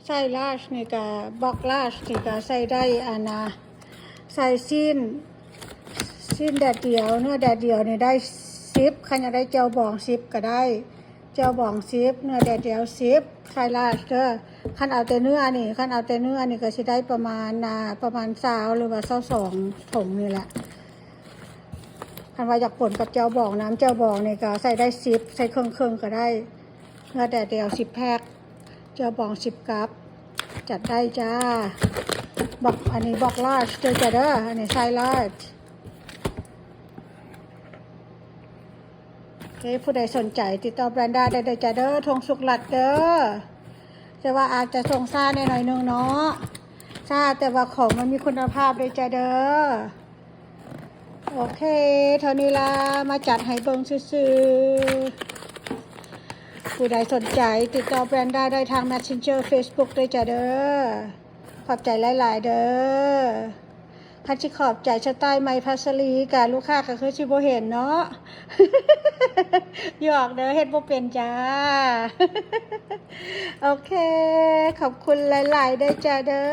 ໄຊລາດນີ້ກະ ບັອກລາດນີ້ກະໃສ່ໄດ້ ອັນນະ ໃສ່ຊີ້ນ ຊີ້ນແດດດຽວ ເນື້ອແດດດຽວນີ້ໄດ້ສິບ ຄັນຢາກໄດ້ແຈ່ວບອງສິບກະໄດ້ ແຈ່ວບອງສິບ ເນື້ອແດດດຽວສິບ ໄຊລາດເດີ. ຄັນເອົາແຕ່ເນື້ອນີ້ ຄັນເອົາແຕ່ເນື້ອນີ້ກະຊິໄດ້ປະມານ ອ່າ ປະມານຊາວ ຫຼືວ່າຊາວສອງຖົງນີ້ແຫຼະ. ຄັນວ່າຢາກປົນກັບແຈ່ວບອງນຳ ແຈ່ວບອງນີ້ກະໃສ່ໄດ້ສິບ ໃສ່ເຄິ່ງໆກະໄດ້ ເນື້ອແດດດຽວສິບແພັກ ແຈ່ວບອງສິບກັບ ຈັດໄດ້ຈ້າ. ບັອກ ອັນນີ້ບັອກລາດເດີຈ້າເດີ ອັນນີ້ໄຊລາດ. ເອີ ຜູ້ໃດສົນໃຈຕິດຕໍ່ແບຣນດາໄດ້ເດີຈ້າເດີ ທົ່ງສຸກລັດເດີ. ແຕ່ວ່າອາດຈະສົ່ງຊ້າແດ່ໜ້ອຍໜຶ່ງເນາະ ຊ້າ ແຕ່ວ່າຂອງມັນມີຄຸນນະພາບເດີຈ້າເດີ. ໂອເຄ ເທົ່ານີ້ລະ ມາຈັດໃຫ້ເບິ່ງຊື່ໆ. ຜູ້ໃດສົນໃຈຕິດຕໍ່ແບຣນດາໄດ້ທາງແມັດເຊັນເຈີ ເຟສບຸກເດີຈ້າເດີ. ຂອບໃຈຫຼາຍໆເດີ. ຄັນຊິຂອບໃຈສະໄຕໃໝ່ພັດສະລີກະລູກຄ້າກະຄືຊິບໍ່ເຫັນເນາະ ຫຍອກເດີ ເຮັດບໍ່ເປັນຈ້າ. ໂອເຄ ຂອບຄຸນຫຼາຍໆເດີຈ້າເດີ.